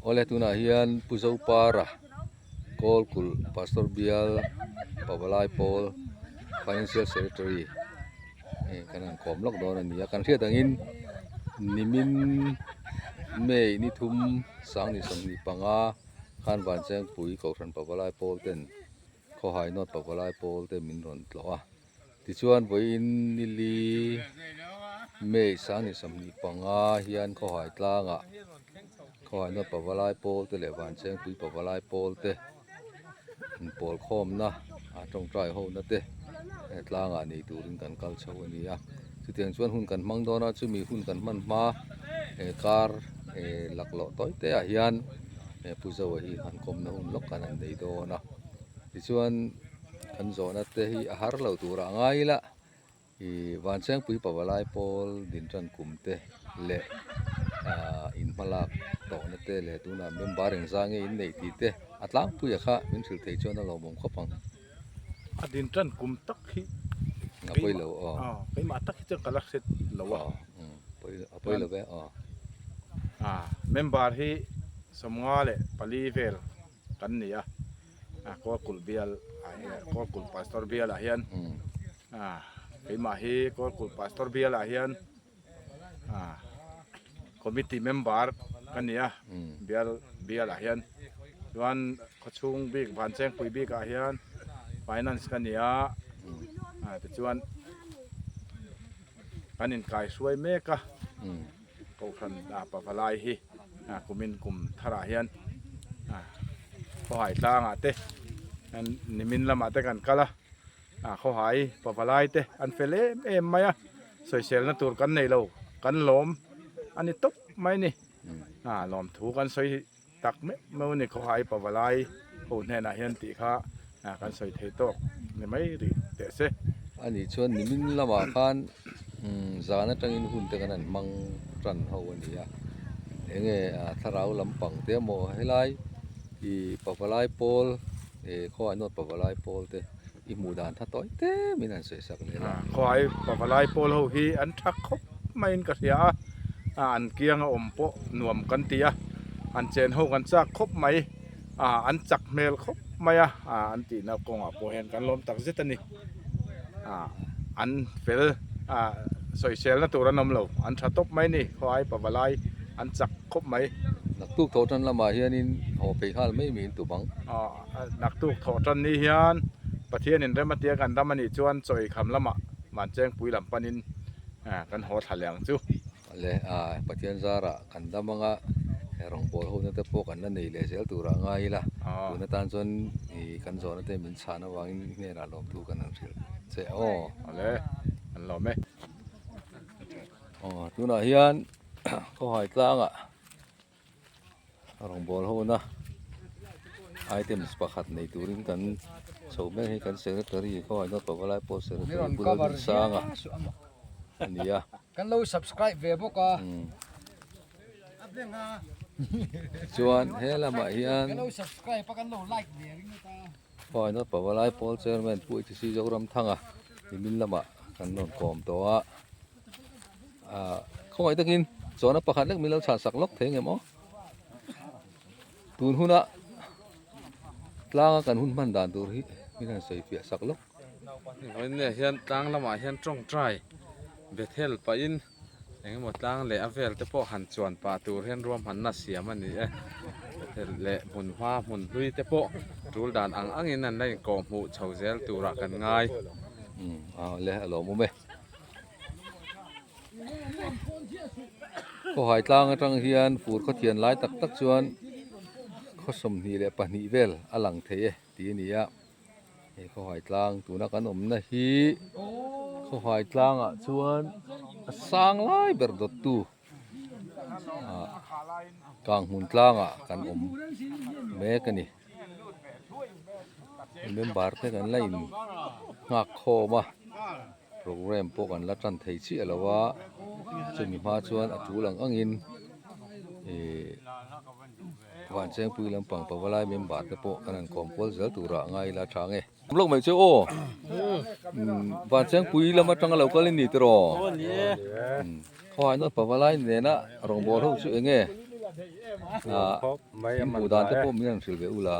Awle tunah hian Pu Zopara Kawlkulh Pastor Bial Pavalai Pawl Financial Secretary hei kan han kawm lawk dawn a ni a kan hriat angin nimin May ni thum 25 khan Vanchengpui Kohhran Pavalai Pawl ten Khawhai North Pavalai Pawl te min rawn tlawh a. Tichuan vawiin nili May 25 hian Khawhai tlangah Khawhai North Pavalai Pawl te leh Vanchengpui Pavalai Pawl te inpawl khawmna a tawngtai hona te tlangah nei turin kan kal chho a ni a. Chutiang chuan hun kan hmang dawn a, chumi hun kan hman hma kar laklawh tawi te ah hian Pu Zoa hi han kawmna hun lawk kan han nei dawn a. Tichuan kan zawhna te hi a har lo turah a ngai ila ih Vanchengpui Pavalai pawl din tan kum te leh ah in hmalak tawhna te leh tunah member engzah nge in neih tih te a tlangpuia kha min hrilh thei chuan a lawmawm khawp ang. A din tan kum tak hi A pawi lo aw. Aw keimah tak hi chuan ka la hret lo a. Aw a pawi lo ve aw. Ah member hi 54 vel kan ni a Kawlkulh bial ah hian Kawlkulh pastor bial ah hian ah keimah hi Kawlkulh pastor bial ah hian ah committee member ka ni a bial bial ah hian chuan khawchhung bik Vanchengpui bik ah hian finance ka ni a ah tichuan kan inkaihruai mek a. Kohhran pavalai hi kumin kum tharah hian khawhai tlangah te nimin lamah te kan kal a, khawhai pavalai te an fel em em mai a, sawiselna tur kan nei lo, kan lawm a ni tawp mai a ni, lawmthu kan sawi. Tak meuh meuh a ni khawhai pavalai ho hnenah hian tih kha kan sawi thei tawk ni mai rih teh se. A nih chuan nimin lamah khan zan atangin hun te kan han hmang tan ho a ni a, enge thlarau lampang te emaw helai ih pavalai pawl ih khawhai nawt pavalai pawl te i hmuh dan tha tawi te min han sawi sak leh la. Khawhai pavalai pawl ho hi an tha khawp maiin ka hria a, an kiang a awm pawh nuam kan ti a, an chen ho kan chak khawp mai, an chak hmel khawp mai a, an tihna kawngah pawh hian kan lawm tak zet a ni. An fel sawiselna tur an awm lo, an tha tawp mai a ni, khawhai pavalai an chak khawp mai. Naktuk thawh tan lamah hianin haw phei nghal mai miin tu bang. Naktuk thawh tan ni hian Pathianin rem a tia kan ram a nih chuan chaw eikham lamah Vanchengpui lam panin kan haw thla leh ang chu. Le Pathian zarah kan dam anga rawngbâwl hona te pawh kan la nei leh zel turah ngai ila tun atan chuan kan zawhna te min chhan avangin hnenah lawmthu kan han hrilh che aw. Awle an lawm e. Aw tunah hian khawhai tlangah Rawngbâwl hona items pakhat nei turin kan chho mek hi kan secretary khawngaih nawt pavalai pawh secretary Pu Laldinsanga a ni a. Kan lo subscribe ve bawk a. Chuan he lamah hian Kan lo subscribe a kan lo like ve ringawt a. Khawngaih nawt pavalai pawl chairman Pu HC Zoramthanga nimin lamah kan rawn kawm tawh a. Ah khawngaih takin chawhna pakhat lek min lo chhan sak lawk thei ang em aw tun huna tlanga kan hun hman dan tur hi min han sawi fiah sak lawk. Vawiinah hian tlang lamah hian tawngtai Bethel pahin engemaw tlang leh a vel te pawh han chuan pah tur hian ruahmanna siam a ni e. Bethel leh hmun hma hmun hlui te pawh tul dan ang angin an la inkawhhmuh chho zel turah kan ngai. Umm a le a lawmawm e. Khawhai tlang atang hian fur khawthian lai tak tak chuan khaw 22 vel a lang thei e tih a ni a he khawhai tlang tuna kan awmna hi khawhai tlangah chuan a sang lai ber dawttu ah kanghmun tlangah kan awm mek a ni. Member te kan la in nghak khawm a program pawh kan la tan thei chiah lo a chumi hma chuan a tul ang angin ihh Vanchengpui lampang pavalai member te pawh kan han kawm kual zel turah ngai ila tha nge. Lawk mai chu aw Vanchengpui lam atanga lo kal in ni tiraw? Khawngaihna pavalai nena rawngbâwl ho chu eng nge? In hmuh dan te pawh min rawn hrilh ve ula.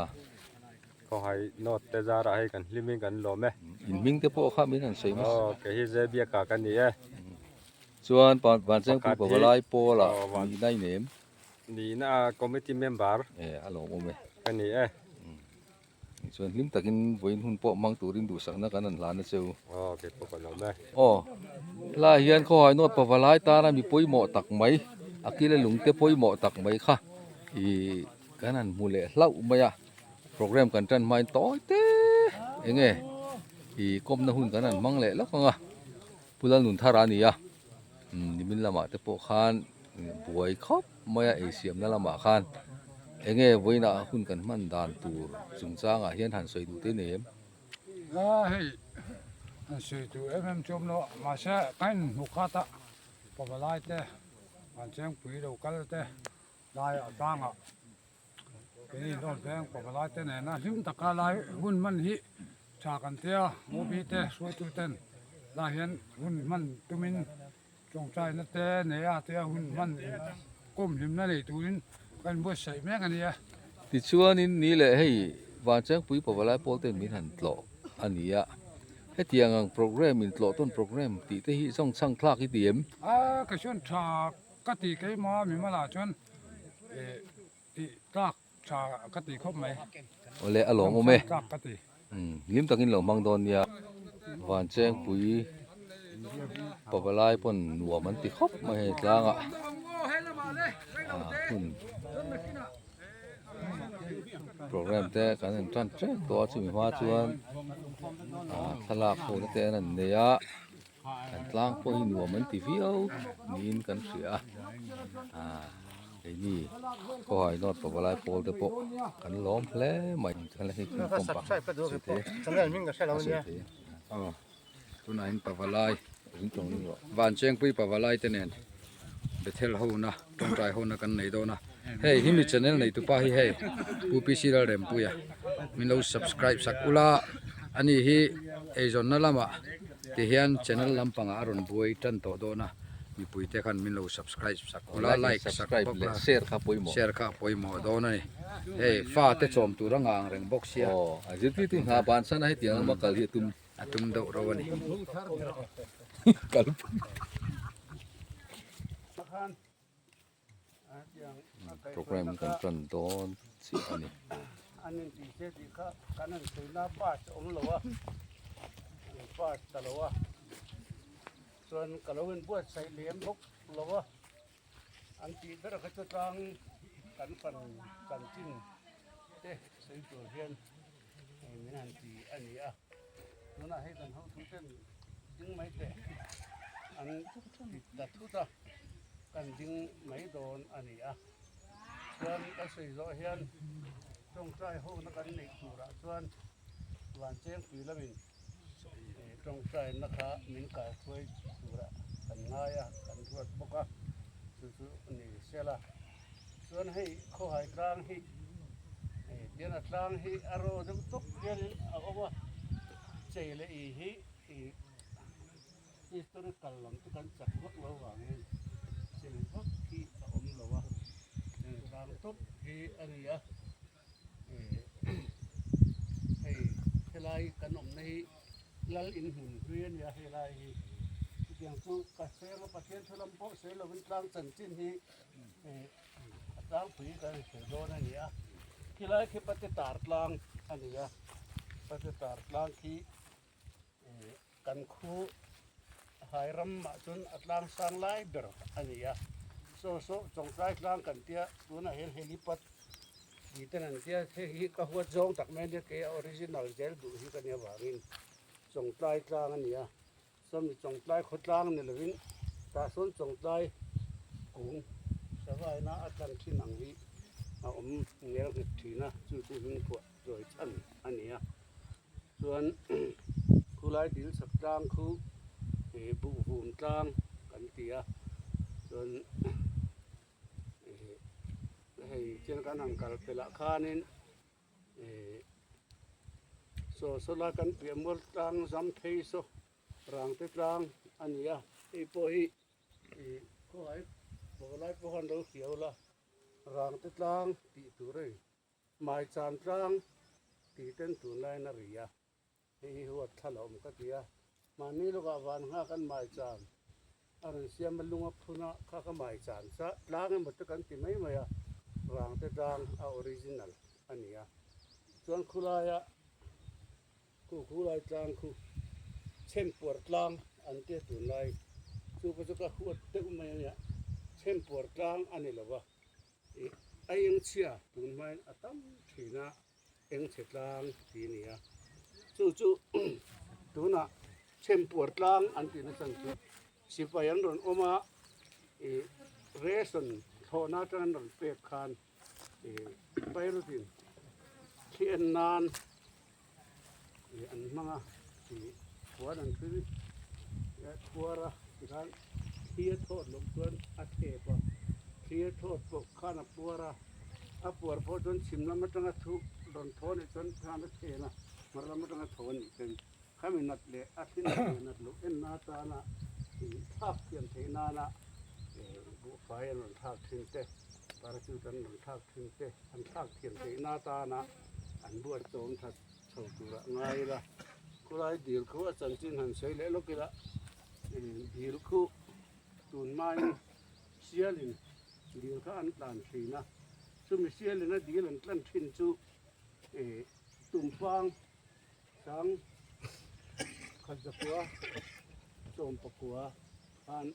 Khawhai note te zarah hei kan hlim in kan lawm e. In hming te pawh kha min rawn sawi hmasa. Aw kei hi Zebiaka ka ni e. Chuan Vanchengpui Pavalai Pawlah nihna i nei em? Nihna committee member. E a lawmawm e. Ka ni e. Chuan hlim takin vawiin hun pawh hmang turin duhsakna kan han hlan a che u. Aw kei pawh ka lawm e. Aw helaiah hian khawhai nawt pavalai tana mi pawimawh tak mai a kila lungte pawimawh tak mai kha ih kan han hmu leh hlauh mai a program kan tan hmain tawi te eng nge ih kawmna hun kan han hmang leh lawk ang a Pu Lalnunthara a ni a nimin lamah te pawh khan buai khawp. Maia ei siamna lamah khan eng nge vawiinah hun kan hman dan tur chungchangah hian han sawi duh te nei em? A hei han sawi duh em em chu awm lo a, mahse ka inhmu khat a, pavalai te, vanchengpui lo kal te laiah tlangah keini dawt veng pavalai te nena hlim taka lai hun hman hi tha kan tia, Mobi te hruaitu ten lai hian hun hman tumin Tawngtaina te nei a tia hun hman in kawm hlimna nei turin ka inbuatsaih mek a nia. Tichuanin ni leh hei Vanchengpui Pavalai pawl ten min han tlawh a ni a, hetiang ang program in tlawh tawn program tih te hi zawng chhang thlak i ti em? A ka chuan tha ka ti keimah mimalah chuan eh tih tlak tha ka ti khawp mai. Awle a lawmawm e. Chhang tlak ka ti. Umm hlim takin lo hmang dawn nia. Vanchengpui pavalai pawn nuam an ti khawp mai hei tlangah ah hun program te kan han tan tep tawh a chumi hma chuan ah thlalak ho na te an han nei a. An tlang pawh hi nuam an ti viau niin kan hria a, aaa keini khawhai nawt pavalai pawl te pawh kan lawm hle mai hei khi pump a sawi thei a sawi thei a aw tunah hian pavalai Vanchengpui pavalai te nen Bethel hona tawngtai hona kan nei dawn a hei himi channel nei tupa hi hei Pu PC Lalrempuia min lo subscribe sak ula ani hi eizawnna lamah ti hian channel lampangah a rawn buai tan tawh dawn a mipui te khan min lo subscribe sak ula like sak bawk la share kha a pawimawh dawn a ni hei fa te chawm tur a ngang reng bawk sia aw a zirtirtu hna bansan a hetiang lama kal hi a tum a tum deuh reuh a ni. Kal Program kan tan dawn chiah a ni. Tunah hei kan hotu ten ding mai teh an ti ta thut a, kan ding mai dawn a ni a. Chuan ka sawi zawh hian tawngtai hona kan neih turah chuan Vanchengpui lamin tawngtaina kha min kaithuai turah kan ngai a, kan ruat bawk a, chu chu ni sela. Chuan hei khawhai tlang hi tian a tlang hi a raw deuh tawp hianin a awm a, chei leh ih hi ih historical lam chu kan chak vak lo vangin chei vak hi a awm lo a, heng tlang tawp hi a ni a, hei helai kan awmna hi Lal inhmun hlui a nia helai hi chutiang chu ka seng a Pathian thu lam pawh sawi lovin tlang chanchin hi a tlangpui kan insawi dawn a ni a khilai khi pate tar tlang a ni a pate tar tlang khi kan khu hai ramah chuan a tlang sang lai ber a ni a saw saw chawngtlai tlang kan tia tunah hian helipad tih ten an tia hei hi ka huat zawng tak mai a nia kei a original zel duh hi ka nia vangin chawngtlai tlang a ni a. Sawmi Chawngtlai khawtlang ni lovin tah sawn Chawngtlai kung savaina a tlan thin ang hi a awm ngel nghet thin a, chu chu hming phuah chawi chhan a ni a. Chuan khulai dil chhak tlang khu ih buhvum tlang kan ti a, chuan ih hei chian kan han kal pelh ah khanin Saw saw lai kan piah mual tlang zam phei saw rang te tlang a ni a, hei pawh hi ih khawhai pawh lai pawh khan lo hriau la Rangte tlang tih tur a ni. Maichan tlang tih ten tunlaiin a ri a, hei hi huat thla la awm ka ti a. Mahni lawkah van nghak an maichan a rawn siam a, lung a phun a, kha ka maichan cha tlang emaw te kan ti mai mai a, Rangte tlang a original a ni a. Chuan khulaia Khu khulai tlang khu chhempuar tlang an tia tunlai chu ka chu ka huat deuh mai a nia chhempuar tlang a ni lo va ih a eng chhia tun hmain a tam thin a eng chhe tlang tih a ni a chu chu tunah chhempuar tlang an tih nachhan chu sipai an rawn awm a ih ration thlawhna atang an rawn pek khan ih pilot in thli en nan. Ih an hmang a ih khuan an thil khuar a tikhan thli a thawt loh chuan a thep a thli a thawt pawh khan a puar a a puar pawh chuan chhim lam atanga thu rawn thaw anih chuan khan a then a hmar lam atanga thaw anih chuan khami nat leh a thli nat leh nat loh en na atana ih thlak thiam theih nana ih buhfai an rawn thlak thin te parachute an rawn thlak thin te an thlak thiam theih na atana an buat chawm that chho turah ngai ila khulai dil khu a chanchin han sawi leh lawk ila dil khu tun hmain sialin dil kha an tlan thin a chumi sialin a dil an tlan thin chu ih tumpang sang khat zakua sawm pakua khan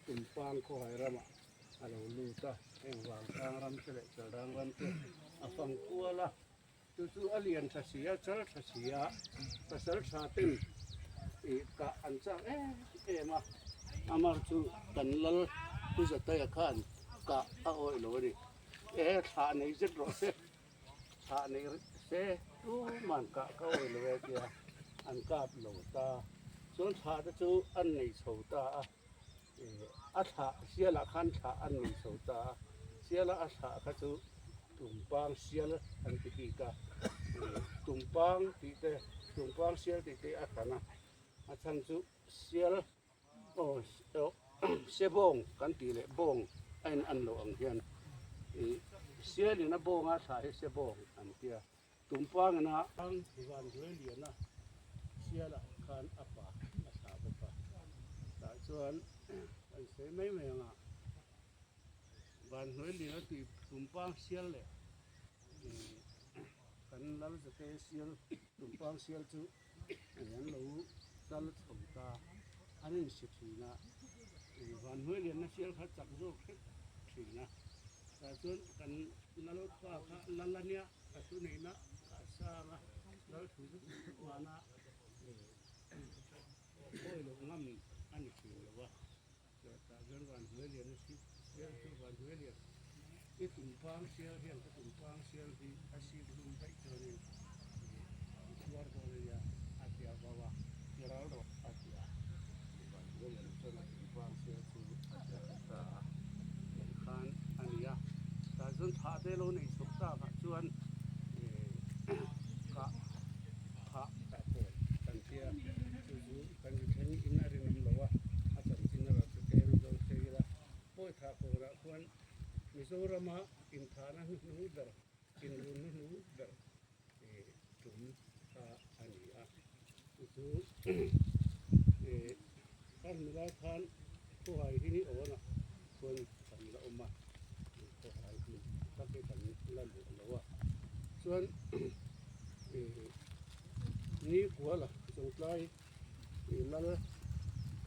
tumpang khawhai ramah a lo lut a heng vangtlang ram te leh chalrang ram te a fang kual a. Chu chu a lian tha si a, chal tha si a, pasal tha ten ih kah an chak em em a, amar chu kan lal Pu Zataya khan kah a awih lo a ni. E thlah nei zet rawh se, thlah nei se tuman kah ka awih lo e tia an kap lo ta. Chuan thlah te chu an nei chho ta a, A thlah sialah khan thlah an nei chho ta a, siala a thlah kha chu tumpang sial an ti bik a, tumpang tih te tumpang sial tih te a hran a, a chhan chu sial aw se bawng kan tih leh bawng a in an loh ang hian ih sialin a bawnga thlah hi se bawng an tia, tumpang ina van hnuai liana sialah khan a pa a thlah bawk a tah chuan kan sawi mai mai ang a van hnuai liana tui tumpang sial leh ih kan lal zate sial tumpang sial chu an lo kal chho ta an insi thin a ih van hnuai liana sial kha chak zawk hret thin a tah chuan kan lal pa kha lal a nia. A thu neihna a sang a, lal thu vana pawi loh ngam a ni thin lo a. Tah chuan Vanhnuai lian a sial chu Vanhnuai lian i tumpang sial hian ka tumpang sial hi a sik hlum daih chuanin i chhuar dawn a nia a ti a vau a, i ral rawh a ti a. Vanhnuai lian chuan a tumpang sial chu a ti a ta a, khan a ni a. Tah chuan thah te lo neih chhoh takah chuan kah phah tah pawh kan tia chu chu kan ri thleng in a rinawm lo a, a chanchin erawh chu tlem zawng sei ila pawi thah kawrah khuan Mizorama inthahna hnuhnung ber inrun hnuhnung ber tum kha a ni a, chu chu khan nulai khan khawhai hi ni awnah chuan kan la awm a, khawhai hmun tak hi kan la luh lo a, chuan ni kuala chawngtlai lal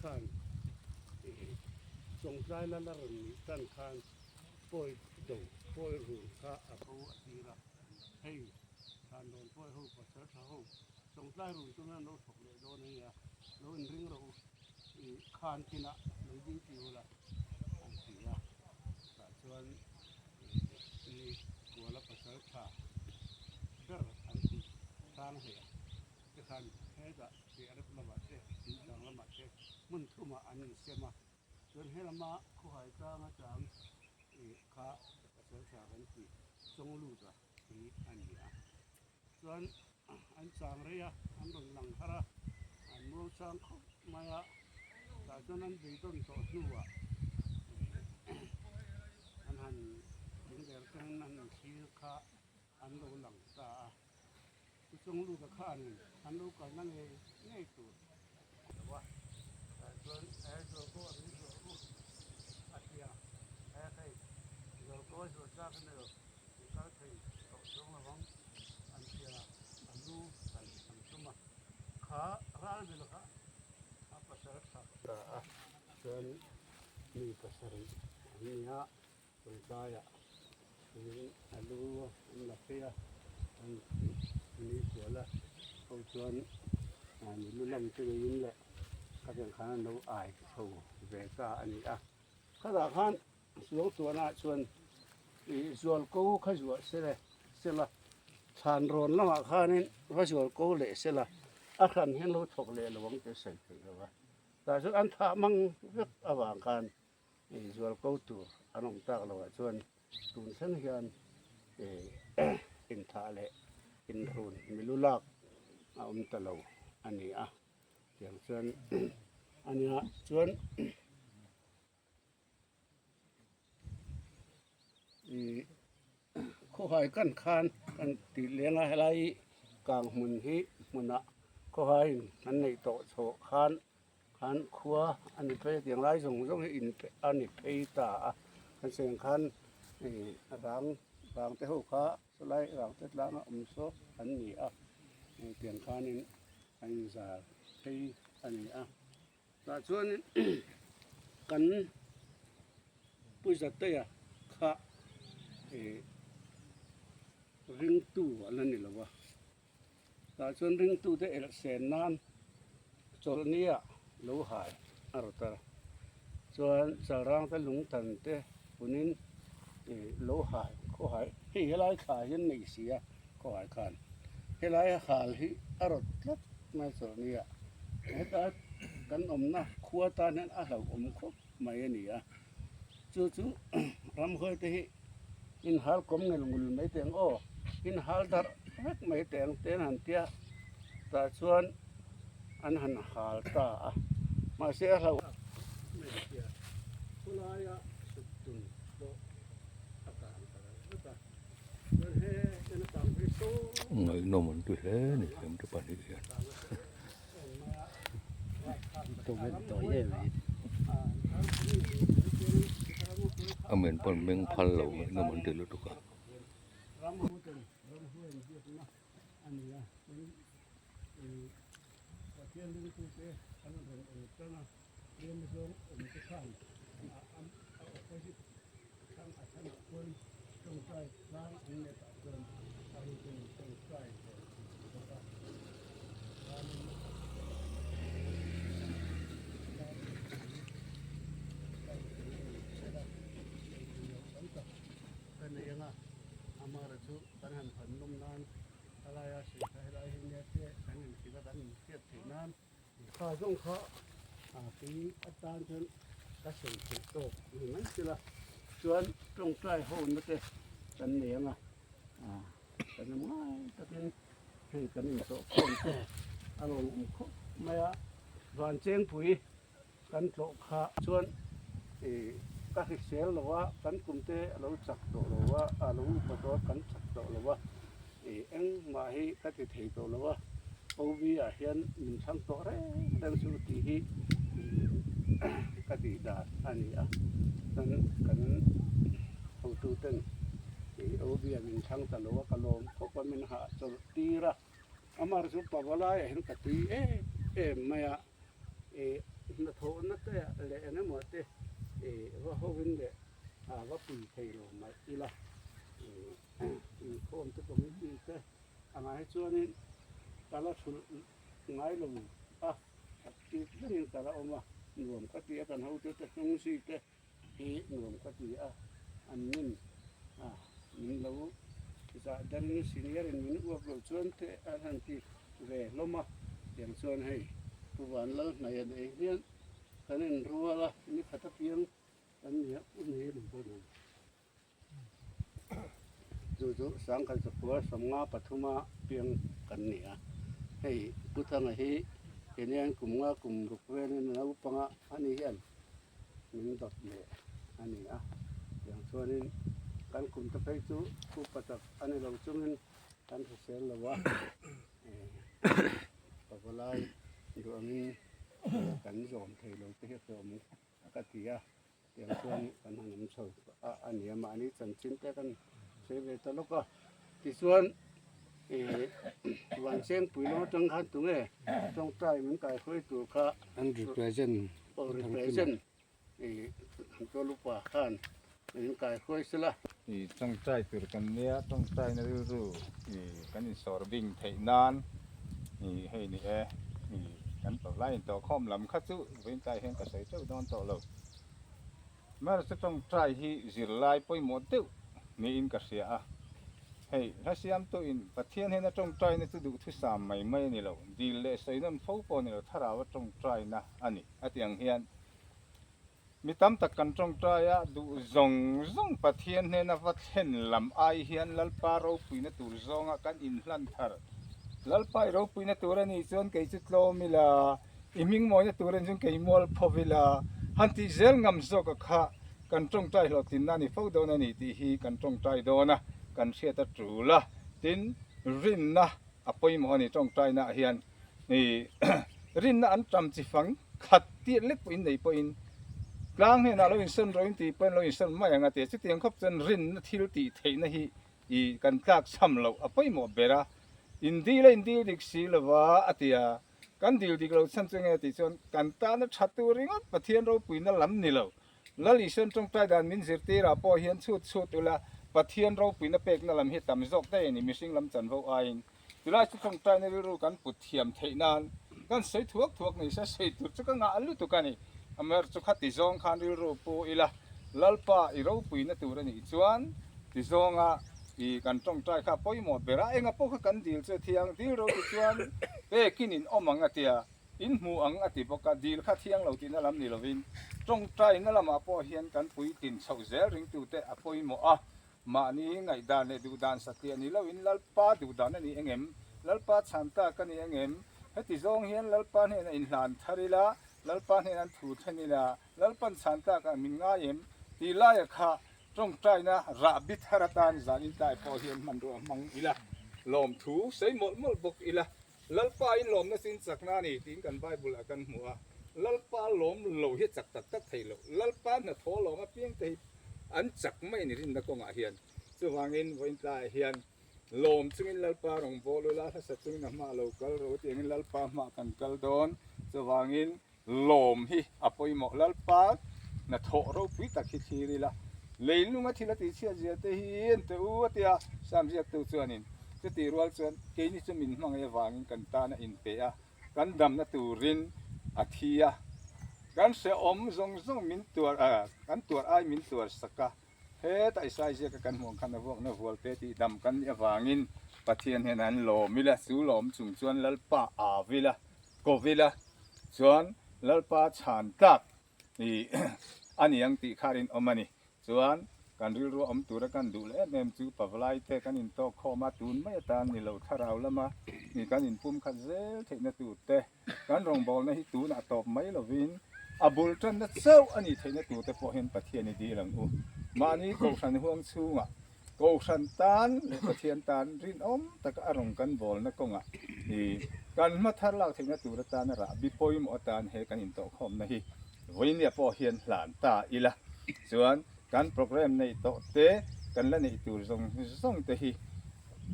khan chawngtlai lal a rawn nih tan khan pawi do pawi run kha a bo a tir a. Hei thlan dawn pawh ho pasal tha ho chawngtlai run chu nan lo thawk leh dawn a nia lo inring rawh u ih khan kinah lo duty ula an ti a tah chuan ni kuala pasal tha ber an ti hrang hle te khan hetah Fiarep lamah te Thingtlang lamah te hmun thumah an insem a chuan helama khawhai tlanga chang ih kha pasal tha kan ti chawng lut a hi a ni a chuan an chang rei a an rawn lang har a an muang chang khawp mai a tah chuan an beidawn tawh hnuah an han. Thingler atangin an inthlir kha an lo lang ta a. Chu Chungluta khanin an lo kalna ngei ngei tur a ti lo a. Tah chuan he zualko a min zuah u a ti a, he hei zualko a zuah tlak a ni lo, i kal thei tawh chuang lo ang an ti a, a lu tan an tum a. Kha ralbil kha a pasal thlak ta a, chuan mi pasarih an ni a. Tawngtaiah in a lu an la phei a, an ni kual a, ho chuan ni lu lam te neiin leh ka pian khan an lo ai chho ve ta a ni a. Khatah khan Suangtuanah chuan ih zualko kha zuah sele sela thlan rawn lamah khanin va zualko leh sela a hran hian lo thawk leh lo ang tih a sawi theih lo a, tah chuan an thah mang vek avang khan Inzual ko tur an awm tak loh ah chuan tun thleng hian inthah leh inrun milu lak a awm ta lo a ni a, tiang chuan a nia chuan ih khawhai kan khan kan tih leng a helai kang hmun hi hmunah khawhaiin an neih tawh chhoh khan. Khan khua a ni phei a tiang lai zawng zawng hi in a ni phei ta a kan sawi ang khan ih rang rang te ho kha sawlai rang te tlanga awm saw an ni a tiang khanin an inzar phei a ni a tah chuanin kan Pu Zatea kha ih ringtu a la ni lo a. Tah chuan ringtute elh sen nan chawlhnia lo hai a rawt a, chuan chalrangte lungtan te punin ih lo hai khawhai hei helai thla hian nei si a khawhai khan helai hal hi a rawt tlat mai chawlhnia heta kan awmna khua tan hian a hlauhawm khawp mai a ni a chu chu ramhuai te hi. Inhal kawm ngel ngul mai teh ang aw, inhal darh vek mai teh ang te an han tia tah chuan an han hal ta a, mahse a hlauh hmeichhia khawlaia sut tun pawh a kang ta lo vek a, chuan he en a kang phei saw Ngaihnawm an ti hle a ni hlemte pahnih hian. A men pawn meng phal lo ngaihnawm an ti lutuk a. Kha zawng kha tui atan chuan ka sawi theih tawk ni mai sela chuan tawngtai ho na te kan nei ang a kan awm ngai takin hei kan insawh khawm te a rawn awm khawp mai a van chengpui kan tlawh kha chuan ih ka hrisel lo a kan kum te a lo chak tawh lo a a lo upa tawh a kan chak tawh lo a ih engmah hi ka ti thei tawh lo a OB ah hian min thlang tawh reng reng chu tih hi ka tih dan a ni a chuan kan hotu ten ih OB ah min thlang ta lo a ka lawm khawp a min hahchawlh tir a amah chu pavalai ah hian ka tui em em mai a. Ih hnathawhna te leh eng emaw te ih va hovin leh a va pui thei lo mai ila ih inkhawm te committee te angah hi chuanin ka la thulh ngai lo a active rengin ka la awm a nuam ka ti a kan hotute hnung zui te hi nuam ka ti a an nin a min lo zah darin senior in min uap loh chuan te an han ti ve hlawm a tiang chuan hei Pu Vanlalhnaia nei hian kan inrual a ni khat apiang kan ni a u nei a ni dawn ang chu chu Sangkhat Zakhua sawmnga pathuma piang kan ni a hei Pu Thanga hi kenian kum nga kum ruk velin a naupanga ani hian min dawt leh a ni a tiang chuanin Kan kum te phei chu upa tak a ni lo chungin kan hrisel lo a, pavalai duh angin kan zawm thei lo te hi a hlawm ka ti a, tiang chuan kan han awm chho a a ni a, mahni chanchin te kan sawi ve ta lawk a, tichuan ih Vanchengpui lam atang khan tunge tawngtai min kaihruai tur kha an represent aw represent ih Tawlupa khan min kaihruai sela. Ih tawngtai tur kan nia tawngtaina rilru ih kan insawr bing theih nan ih hei ni e ih kan tawlai intawhkhawm lam kha chu vawiintlai hian ka sawi teuh dawn tawh lo. Amaherawhchu tawngtai hi zirlai pawimawh deuh niin ka hria a, hei hla siamtuin Pathian hian a tawngtaina chu duhthusam mai mai a ni lo, dil leh sawi nawn fo pawh a ni lo, thlarau a tawngtaina a ni a ti ang hian mi tam tak kan tawngtai a, duh zawng zawng Pathian hnena va thlen lam ai hian Lalpa ropuina tur zawnga kan inhlan thar. Lalpa i ropuina tur a nih chuan kei chu tlawm ila. I hming mawina turin chuan kei mual pho ila, han tih zel ngam zawk a kha kan tawngtai hlawhtlinna a ni fo dawn a ni tih hi kan tawngtai dawn a, kan hriat a tul a. Tin, rinna a pawimawh a ni tawngtainaah hian i rinna an tam chi fang khat tih lek pawhin nei pawhin tlang hnenah lo insawn rawh in tih pawhin lo insawn mai ang a ti a, chutiang khawp chuan rinna thil tih theihna hi i kan tlak cham loh a pawimawh ber a, indil a indil dik si lova a ti a. Kan dil dik lo chhan chu nge tih chuan kan tana tha tur ringawt Pathian ropuina lam ni lo. Lal Isuan tawngtai dan min zirtirah pawh hian chhut chhut ula Pathian ropuina pekna lam hi tam zawk daih a ni mihring lam chanvo aiin. Chulai chu tawngtaina rilru kan put thiam theih nan kan sawi thuak thuak ni se sawi tur chu ka ngah lutuk a ni. Amaherawhchu chu khati zawng khan rilru pu ila Lalpa i ropuina tur a nih chuan ti zawnga I kan tawngtai kha pawimawh ber a, enga pawh kha kan dil chu a thiang, dil ro ti chuan pekin in awm ang a tia, in hmu ang a ti bawk a, dil kha thiang lo tihna lam ni lovin tawngtaina lamah pawh hian kan puitlin chhoh zel ringtute a pawimawh a, mahni ngaihdan leh duhdan satliah ni loin Lalpa duhdan a ni engem, Lalpa chhan tak a ni engem, heti zawng hian Lalpa hnenah inhlan thar ila, Lalpa hnenah an thu then ila, Lalpan chhan takah min ngai em tih laia kha tawngtaina rahbi thar atan zan intlai pawh hian hmanrua hmang ila, lawmthu sawi mawlh mawlh bawk ila, Lalpa in lawmna chu in chakna a ni tiin kan Bible ah kan hmu a, Lalpa lawm lo hi a chak tak tak thei lo, Lalpa hnathawh lawm apiang te hi an chak mai a ni rinna kawngah hian, chuvangin vawiin tlaiah hian lawm chungin Lalpa rawngbâwl ula, hlasa chungin a hmaah lo kal rawh u tiangin Lalpa hmaah kan kal dawn, chuvangin Lawm hi a pawimawh. Lalpa hnathawh ropui tak hi thlir ila, leilunga thil a tihchhiat zia te hi en teh u a tia Sam ziaktu chuanin chutih rual chuan keini chu min hmangaih avangin kan tan a inpe a, kan damna turin a thi a, kan hrehawm zawng zawng min tuar a, kan tuar ai min tuar sak a, hetah Isai ziaka kan hmuh ang khan a vuakna vualte tih dam kan nih avangin Pathian hian an lawm ila, chu lawm chung chuan Lalpa au ila. Kovila chuan Lalpa chhan tlak i a ni ang tih kha rinawm a ni. Chuan kan rilru a awm tura kan duh leh em em chu Pavlai te kan intawk khawm a, tun mai atan ni lo thlarau lama i kan inpum khat zel theihna tur te, kan rawngbawlna hi tunah tawp mai lovin a bul tanna chauh a nih theihna tur te pawh hian Pathian i dil ang u. Mahni Kohhran huang chhungah Kohhran tan leh Pathian tan rinawm taka a rawn kan bawlna kawngah i kan hma thar lak theihna tur atana rahbi pawimawh atan he kan intawhkhawmna hi vawinia pawh hian hlan ta ila chuan kan program neih tawh te kan la neih tur zawng zawng te hi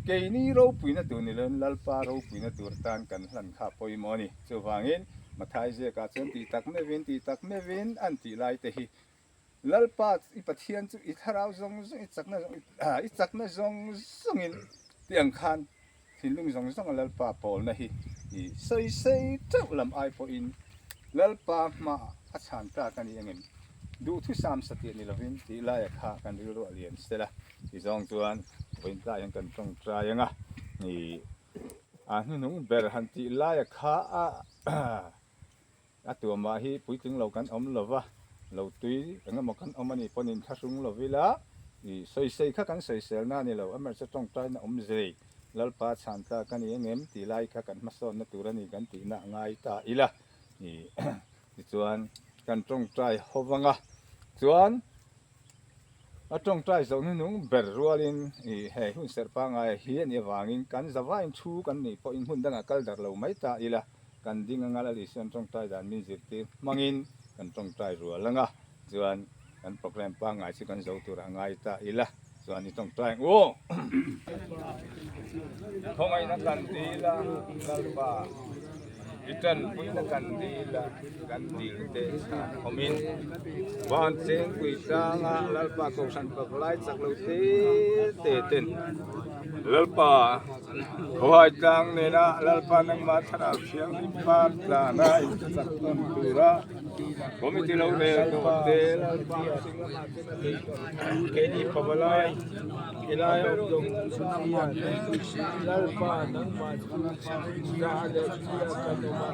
keini ropuina tur ni loin Lalpa ropuina tur atan kan hlan kha pawimawh a ni. Chuvangin Mathai ziakah chuan tih tak meuhin tih tak meuhin an tih lai te hi Lalpa i Pathian chu i thlarau zawng zawng, i chakna zawng, i chakna zawng zawngin tih ang khan thinlung zawng zawnga Lalpa pawlna hi i sawi sei teuh lam ai pawhin Lalpa hmaah a chhan tlak a ni engem? Duhthusam satliah ni lovin tih laia kha kan rilru a lian sela ti zawng chuan vawiin tlaiah hian kan tawngtai ang a, i a hnuhnung ber han tih laia kha a A tuamah hi puitling lo kan awm lo va, lo tui eng emaw kan awm a nih pawhin thlahrung lo ila, i sawisei kha kan sawiselna a ni lo, amaherawhchu tawngtaina awm zei, Lalpa chhan tlak a ni engem tih lai kha kan hmasawnna tur a ni kan tihna a ngai ta ila, i tichuan kan tawngtai ho vang a, chuan. A tawngtai zawh hnuhnung ber rualin ih hei hun serh pangngai hi a nih avangin kan zavaiin thu kan nih pawhin hmun dangah kal darh lo mai ta ila, kan ding anga Lal Isuan tawngtai dan min zirtir hmangin kan tawngtai rual anga chuan kan program pangngai chu kan zo tur a ngai ta ila chuan i tawngtai ang u. Khawngaihna kan dil a Lalpa i tanpuina kan dil a kan dil te chhan awmin van chengpui tlanga Lalpa kohhran pavalai chak lo te te ten Lalpa Khawhai tlang nena Lalpa nangmah thlarau thianghlim par tlana inchak tawn tura Committee lo rel tawh te Lalpa mihring lamah ten a bei tawn Keini pavalai helai a awm zawng Lalpa nangmah chu zah leh hria kan awm a,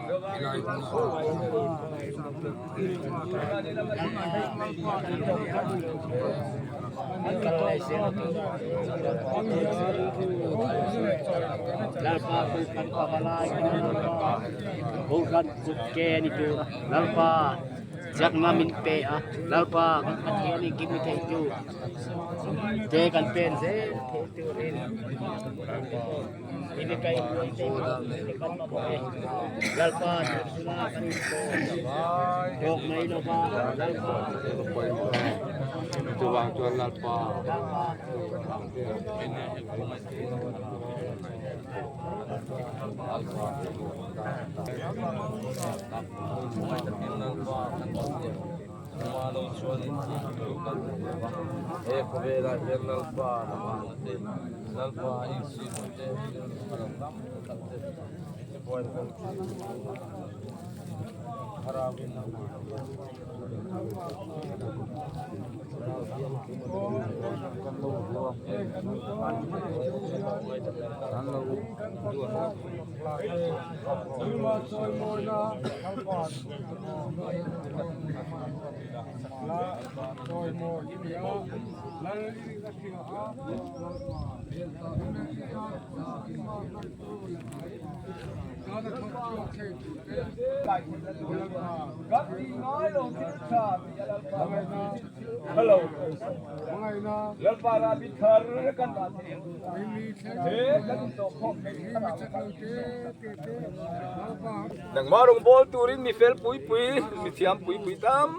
khawngaihna leh hmangaihna te Lalpa kan pavalai Kohhran kut ke a ni tur a. Lalpa chakna min pe a, Lalpa kan Pathian in kimi thei tu te kan pen zel thei turin imi kai huai te kan mamawh e. Lalpa tun huna kan inpawh tawk mai lova Lalpa Chuvang chuan Lalpa He khawvelah hian Lalpa te Lalpa insiam te tam tak te min tibuai fo thin thlarauin Lalpa Rabi thar kan dah thei he kan intawh khawm thei Nangmah rawn bawl turin mi fel pui pui, mi thiam pui pui tam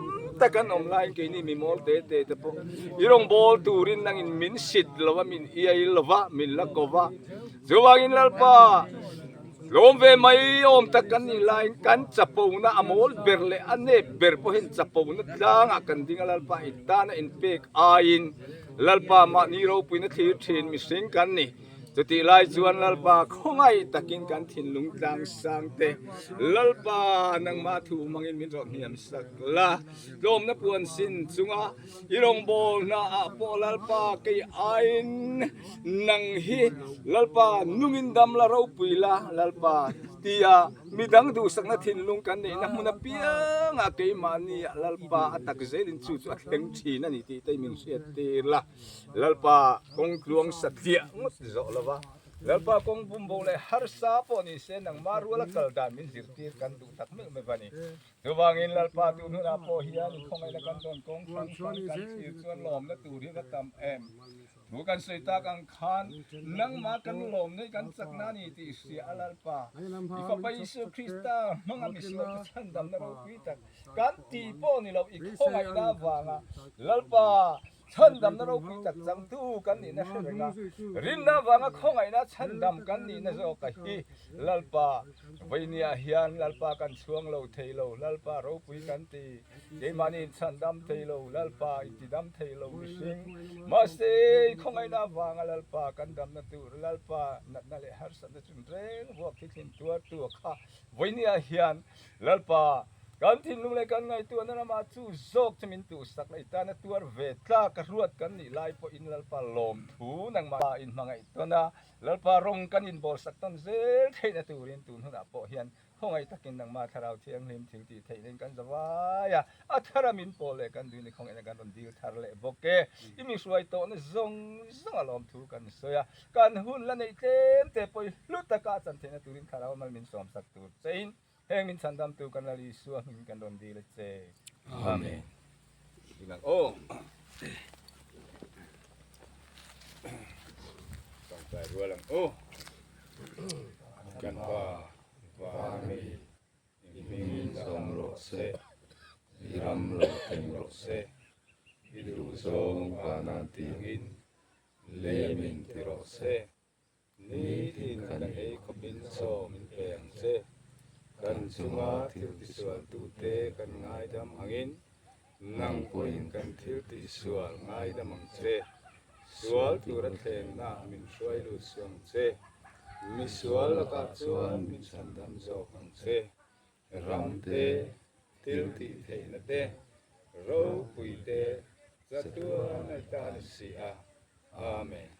tak an awm laiin keini mi mawl te te te pawh i rawn bawl turin nangin min sit lo va, min iai lo va, min la ko va. Chuvangin Lalpa, tlawm ve mai awm tak kan nih laiin kan chapona a mawl ber leh a nep ber pawhin chapona tlangah kan ding a Lalpa i tana inpek aiin Lalpa mahni ropuina thlir thin mihring kan ni. Chutih lai chuan Lalpa khawngaih takin kan thinlung tlang sang te, Lalpa nangmah thu hmangin min rawh hniam sak la, tlawmna puan sin chunga i rawngbawlna ah pawh Lalpa kei aiin nang hi Lalpa nungin dam la ropui la Lalpa tia midang duhsakna thinlung kan neihna hmun apiangah keimahni ah Lalpa a tak zelin chu chu a thleng thin a ni tih te min hriat tir la. Lalpa kawng tluang satliah ngawt zawh lo va, Lalpa kawng bumbo leh harsa pawh ni se nangmah ruala kal dan min zirtir kan duh tak meuh meuh a ni. Chuvangin Lalpa tun hunah pawh hian i khawngaihna kan dawn kawng hrang hrang kan thlir chuan lawmna tur hi va tam em. Thu kan sawi tak ang khan nangmah kan lawmna hi kan chakna a ni tih hria a Lalpa, i Fapa Isua Krista hmanga misual te chhandamna ropui tak kan tih pawh ni lo i khawngaihna avanga Lalpa Chhandamna ropui tak changtu kan nihna hre reng a, rinna avanga khawngaihna chhandam kan nihna zawka hi Lalpa Veinia hian Lalpa kan chhuang lo thei lo, Lalpa ropui kan ti, keimahni inchhandam thei lo, Lalpa intidam thei lo mihring, mahse i khawngaihna avanga Lalpa kan damna tur, Lalpa natna leh harsatna chun reng vuak thithlin tuartu a kha Veinia hian Lalpa, kan thinlung leh kan ngaihtuahna ramah chu zawk chu min tuhsak la, i tana tuar ve tlak a ruat kan nih lai pawhin Lalpa lawmthu nangmah inhmangaih tawn a, Lalpa rawng kan inbawlsak tawn zel theihna turin tun hunah pawh hian khawngaih takin nangmah Thlarau Thianghlim thil tih theihna in kan zavai a, a thara min pawl leh kan duhna khawngaihna kan rawn dil thar leh bawk e. I mi hruai tawhna zawng zawng a lawmthu kan sawi a, kan hun la neih tlem te pawh i hlu taka a chan theihna turin Thlarau mal min sawmsak tur chein Heng min chhandamtu kan Lal Isua hming kan rawn dil a che. Amen. Aw. rual ang u. Kan Pa van mi i hmingin sawm rawh se, i ram lo thleng rawh se, i duhzawng vanan tih angin lei min ti rawh se. Nitin kan ei khawpin chaw min pe ang che. Kan chunga thil tisual tute kan ngaidam angin nang pawhin kan thil tihsual ngaidam ang che. Sual tura thlenna min hruai lut suh ang che. Misual lakah chuan min chhandam zawk ang che. Ram te, thil tih theihna te, ropui te, chatuan a tan si a. Amen.